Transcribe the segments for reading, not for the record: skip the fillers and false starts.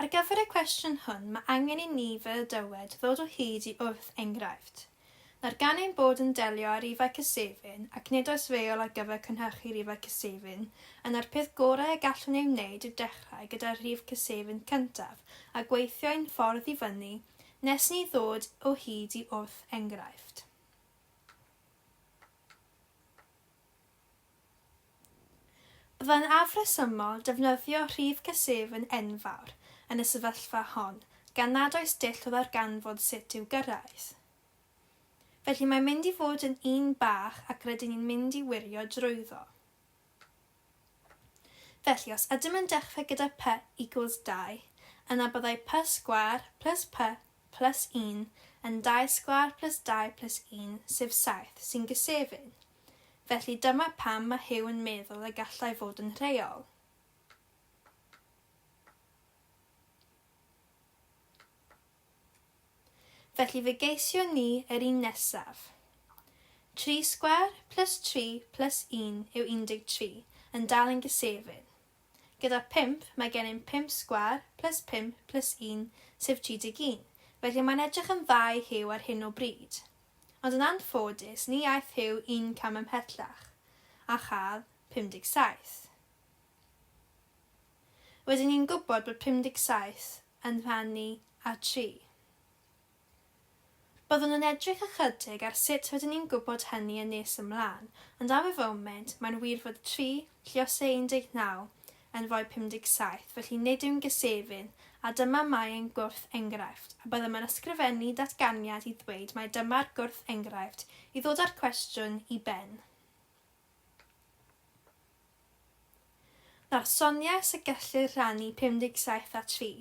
Ar gyfer y cwestiwn hwn mae angen i ni, fel y dywed, ddod o hyd i wrth enghraifft. Nawr gan ein bod yn delio â rifau cysefin, ac nid oes reol ar gyfer cynhyrchu rifau cysefin, yna'r peth gorau y gallwn ei wneud yw dechrau gyda'r rhif cysefin cyntaf a gweithio ein ffordd i fyny nes i ni ddod o hyd i wrth enghraifft. Byddai'n afresymol defnyddio rhif cysefn enfawr yn y sefyllfa hon gan nad oes dull o ddarganfod sut i'w gyrraedd. Felly mae'n mynd i fod yn un bach ac rydyn ni'n mynd i wirio drwyddo. Felly os ydym yn dechrau gyda p equals 2, yna byddai p sgwâr plus p plus 1 yn 2 sgwâr plus 2 plus 1, sef 7, sy'n gysefin. Felly dyma pam mae Huw yn meddwl y gallai fod yn rheol. Felly fe geision ni yr un nesaf. 3 sgwâr plus 3 plus 1 yw 13, yn dal yn gysefin. Gyda 5, mae gennym 5 sgwâr plus 5 plus 1, sef 31, felly mae'n edrych yn dda i Huw ar hyn o bryd. Ond yn anffodus, ni aeth Huw un cam ymhellach, a chael 57. Rydyn ni'n gwybod bod 57 yn rhannu â 3. Byddwn yn edrych ychydig ar sut rydyn ni'n gwybod hynny yn nes ymlaen, ond am y foment, mae'n wir fod 3, lluosau 19, yn rhoi 57, felly nid yw'n gysefin, a dyma mae ein gwrth-enghraifft, a byddem yn ysgrifennu datganiad i ddweud mai dyma'r gwrth-enghraifft i ddod â'r cwestiwn i ben. Nawr, soniais y gellir rhannu 57 â 3,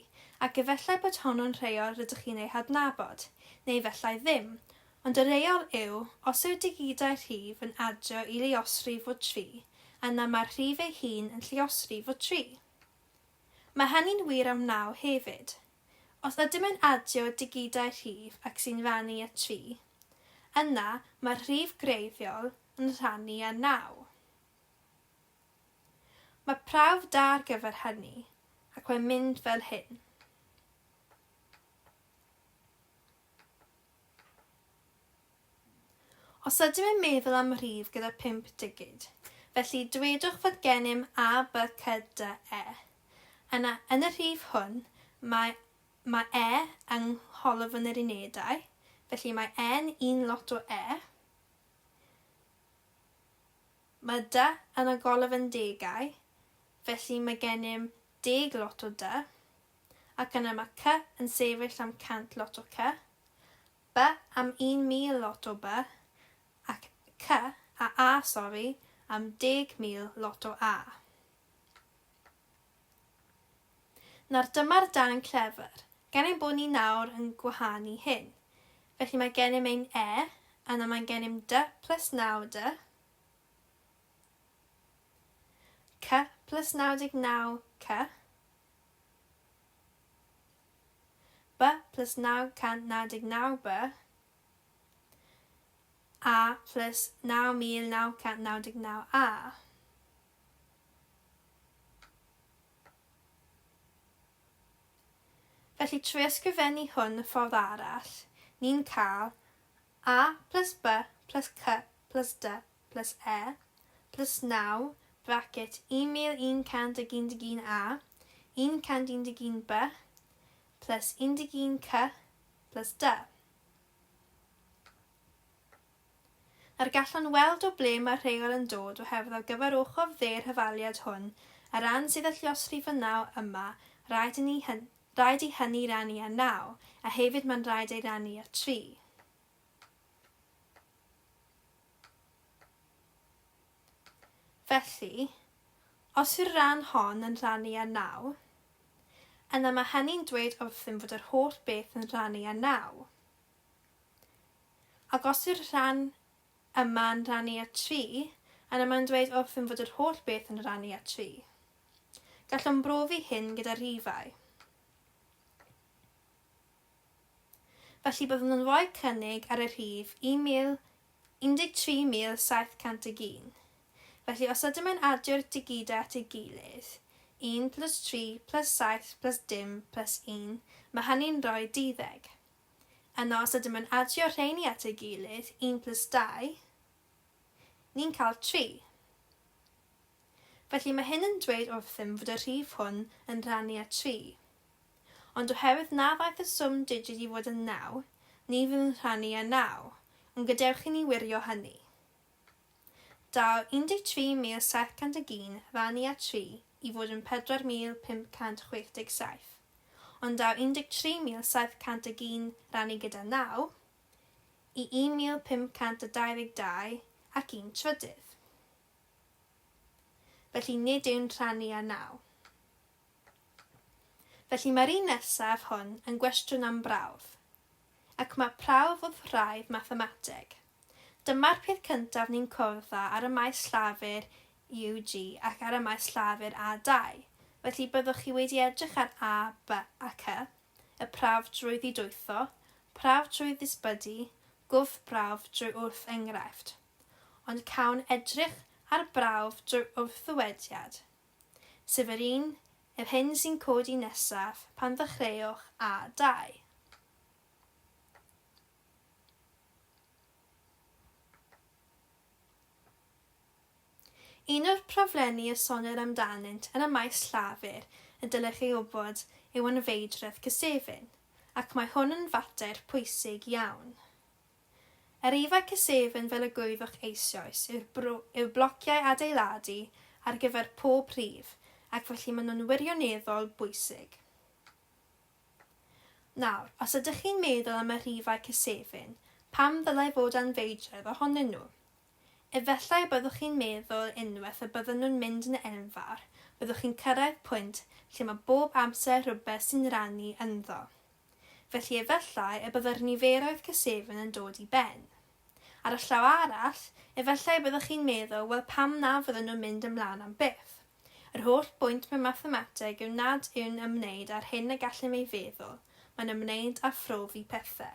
ac efallai bod honno'n rheol rydych chi'n ei hadnabod, neu efallai ddim, ond y rheol yw, os yw digidau rhif yn adio i luosrif o 3, yna mae'r rhif ei hun yn lluosrif o 3. Mae hynny'n wir am 9 hefyd. Os ydym yn adio digidau rhif ac sy'n rhannu â 3, yna mae'r rhif gwreiddiol yn rhannu â 9. Mae prawf da ar gyfer hynny, ac mae'n mynd fel hyn. Os ydym yn meddwl am rhif gyda phump digid, felly dwedwch fod gennym A, B, C, D, E. Yna, yn y rhif hwn, mae mae E yng ngholofn yr unedau, felly mae E'n un lot o E. Mae D yn y golofn degau, felly mae gennym deg lot o D. Ac yna mae C yn sefyll am 100 lot o C. B am 1,000 lot o B, ac C, a A sori, am 10,000 lot o A. Nawr dyma'r darn clefr, gan ein bod ni nawr yn gwahanu hyn. Felly mae gennym ein E, yna mae gennym D plus 9D, C plus 99 C, B plus 999 B, A plus 9999 A. Felly trwy ysgrifennu hwn y ffordd arall, ni'n cael A plus B plus C plus D plus E plus 9 bracket 1111 A 111 B plus 11 C plus D. Nawr gallwn weld o ble mae'r rheol yn dod oherwydd ar gyfer ochr dde'r hafaliad hwn, y ran sydd â lluosrif y naw yma, rhaid i ni rhaid i hynny rannu â naw, a hefyd mae'n rhaid ei rannu â tri. Felly, os yw'r rhan hon yn rhannu â naw, yna mae hynny'n dweud wrthym fod yr holl beth yn rhannu â naw. Ac os yw'r rhan yma'n rhannu â tri, yna mae'n dweud wrthym fod yr holl beth yn rhannu â tri. Gallwn brofi hyn gyda rhifau. Felly byddwn yn rhoi cynnig ar y rhif 13,701. Felly os ydym yn adio'r digidau at ei gilydd, 1 plus 3 plus 7 plus dim plus 1, mae hynny'n rhoi deuddeg. Yna os ydym yn adio rheini at ei gilydd, 1 plus 2, ni'n cael 3. Felly mae hyn yn dweud wrthym fod y rhif hwn yn rhannu â 3. Ond oherwydd na ddaeth y swm digid i fod yn 9, ni fydd yn rhannu â 9, ond gadewch i ni wirio hynny. Daw 13,701 rannu â 3 i fod yn 4,567, ond daw 13,701 rannu gyda 9 i 1,522 ac un trydydd. Felly nid yw'n rhannu â 9. Felly mae'r un nesaf hwn yn gwestiwn am brawf. Ac mae prawf wrth wraidd mathemateg. Dyma'r peth cyntaf ni'n cwrdd â ar y maes llafur UG ac ar y maes llafur A2. Felly byddwch chi wedi edrych ar A, B a C, y prawf drwy ddidwytho, prawf trwy ddisbydu, gwrthbrawf drwy wrth enghraifft. Ond cawn edrych ar brawf drwy wrthddywediad. Sef yr un, yr hyn sy'n codi nesaf pan ddechreuwch A2. Un o'r proflenni y sonnir amdanynt yn y maes llafur y dylech ei wybod yw anfeidredd cysefin, ac mae hwn yn fater pwysig iawn. Yr ifanc cysefin fel y gwyddoch eisoes yw'r yw blociau adeiladu ar gyfer pob rhif ac felly maen nhw'n wirioneddol bwysig. Nawr, os ydych chi'n meddwl am y rhifau cysefin, pam ddylai fod anfeidredd ohonyn nhw? Efallai y byddwch chi'n meddwl unwaith y byddan nhw'n mynd yn enfawr, byddwch chi'n cyrraedd pwynt lle mae bob amser rhywbeth sy'n rhannu ynddo. Felly efallai y byddai'r niferoedd cysefin yn dod i ben. Ar y llaw arall, efallai y byddwch chi'n meddwl, wel pam na fydden nhw'n mynd ymlaen am byth? Yr holl bwynt mewn mathemateg yw nad yw'n ymwneud â'r hyn y gallem ei feddwl, mae'n ymwneud â phrofi pethau.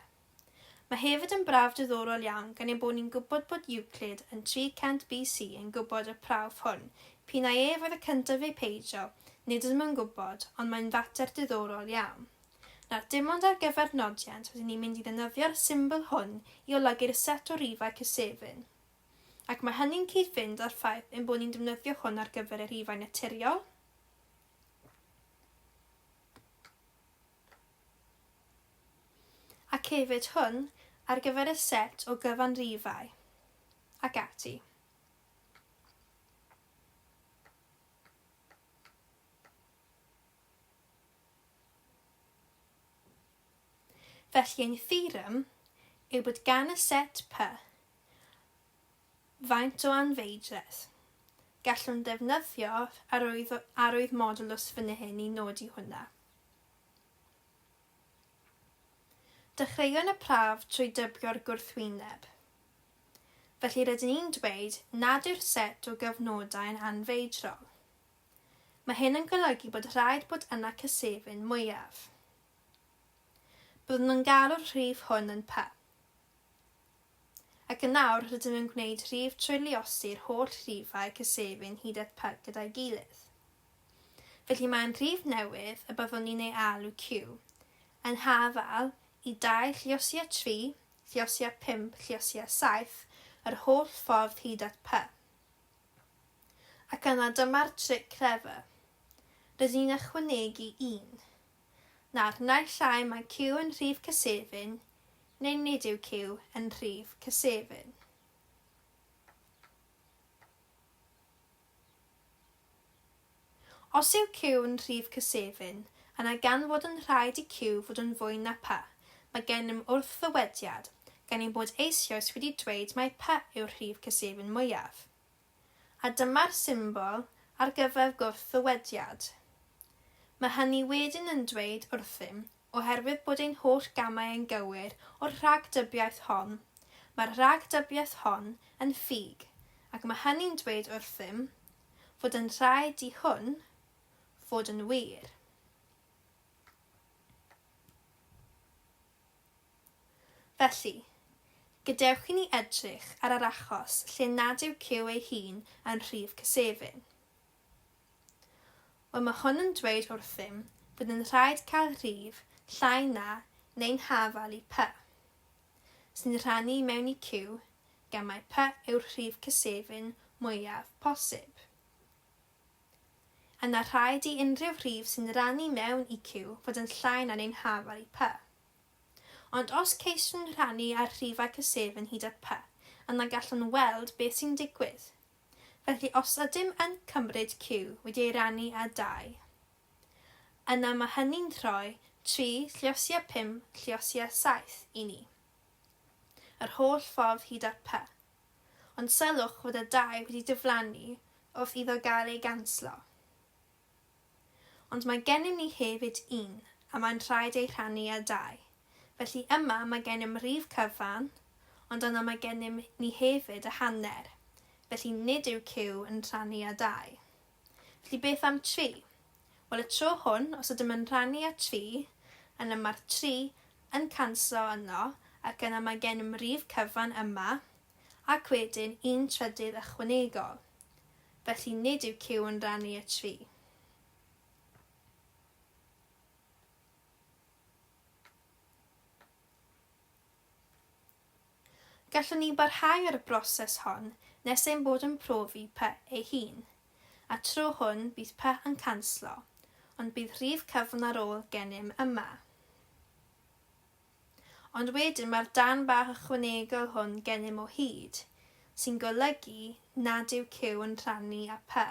Mae hefyd yn brawf diddorol iawn gan ein bod ni'n gwybod bod Euclid yn 300 BC yn gwybod y prawf hwn, p'un ai ef oedd y cyntaf ei peidio, nid ydym yn gwybod, ond mae'n fater diddorol iawn. Nawr, dim ond ar gyfer nodiant rydyn ni'n mynd i ddefnyddio'r symbol hwn i olygu'r set o rifau cysefin. Ac mae hynny'n cyd-fynd â'r ffaith ein bod ni'n defnyddio hwn ar gyfer y rhifau naturiol, Ac hefyd hwn ar gyfer y set o gyfanrifau, ac ati. Felly ein theorem yw bod gan y set P faint o anfeidredd. Gallwn ddefnyddio arwydd, arwydd modulus fan hyn i nodi hwnna. Dechreuwn y prawf trwy dybio'r gwrthwyneb. Felly rydyn ni'n dweud nad yw'r set o gyfnodau yn anfeidrol. Mae hyn yn golygu bod rhaid bod yna cysefin mwyaf. Byddwn yn galw'r rhif hwn yn P. Ac yn awr rydym yn gwneud rhif trwy luosi'r holl rhifau cysefin hyd at P gyda'i gilydd. Felly mae'n rhif newydd y byddwn ni'n ei alw Q, yn hafal i 2 lluosi â 3, lluosi â 5, lluosi â 7, yr holl ffordd hyd at P. Ac yna dyma'r tric clefer. Rydyn ni'n ychwanegu 1. Nawr, naill ai mae Q yn rhif cysefin, neu nid yw Q yn rhif cysefin. Os yw Q yn rhif cysefin, yna gan fod yn rhaid i Q fod yn fwy na P, mae gennym wrthddywediad, gan ein bod eisoes wedi dweud mai P yw'r rhif cysefin mwyaf. A dyma'r symbol ar gyfer gwrthddywediad. Mae hynny wedyn yn dweud wrthym Oherwydd bod ein holl gamau yn gywir o'r rhagdybiaeth hon, mae'r rhagdybiaeth hon yn ffug, ac mae hynny'n dweud wrthym fod yn rhaid i hwn fod yn wir. Felly, gadewch i ni edrych ar yr achos lle nad yw Q ei hun yn rhif cysefin. Wel mae hwn yn dweud wrthym fod yn rhaid cael rhif llai na neu'n hafal i P, sy'n rhannu mewn i Q gan mai P yw'r rhif cysefin mwyaf posib. Yna rhaid i unrhyw rhif sy'n rhannu mewn i Q fod yn llai na neu'n hafal i P. Ond os ceisiwn rhannu â'r rhifau cysefin hyd at P, yna gallwn weld beth sy'n digwydd. Felly os ydym yn cymryd Q wedi ei rannu â 2, yna mae hynny'n rhoi 3 lluosi â 5 lluosi â 7 i ni, yr holl ffordd hyd at P. Ond sylwch fod y 2 wedi diflannu wrth iddo gael ei ganslo. Ond mae gennym ni hefyd un, a mae'n rhaid ei rhannu â 2. Felly yma mae gennym rif cyfan, ond yna mae gennym ni hefyd y hanner, felly nid yw Q yn rhannu â 2. Felly beth am 3? Wel y tro hwn, os ydym yn rhannu â 3, yna mae'r 3 yn canslo yno, ac yna mae gennym rif cyfan yma, ac wedyn un trydydd ychwanegol. Felly nid yw Q yn rhannu â 3. Gallwn ni barhau ar y broses hon nes ein bod yn profi P ei hun, a tro hwn bydd P yn canslo, ond bydd rhif cyfan ar ôl gennym yma. Ond wedyn mae'r darn bach ychwanegol hwn gennym o hyd, sy'n golygu nad yw Q yn rhannu â P.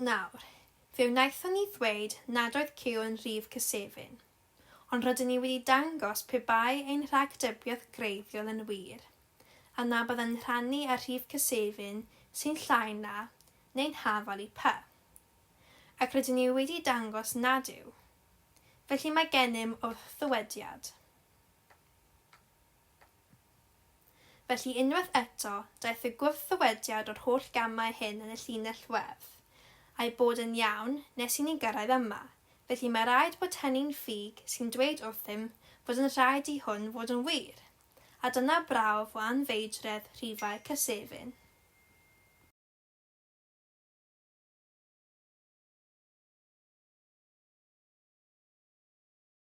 Nawr, fe wnaethon ni ddweud nad oedd Q yn rhif cysefin, ond rydyn ni wedi dangos pe bai ein rhagdybiaeth greiddiol yn wir, yna byddai'n rhannu â rhif cysefin sy'n llai na, neu'n hafal i P. Ac rydyn ni wedi dangos nad yw. Felly mae gennym wrthddywediad. Felly unwaith eto, daeth y gwrthddywediad o'r holl gamau hyn yn y llinell werdd, a'i bod yn iawn nes i ni gyrraedd yma, felly mae rhaid bod hynny'n ffug sy'n dweud wrthym fod yn rhaid i hwn fod yn wir, a dyna brawf o anfeidredd rhifau cysefin.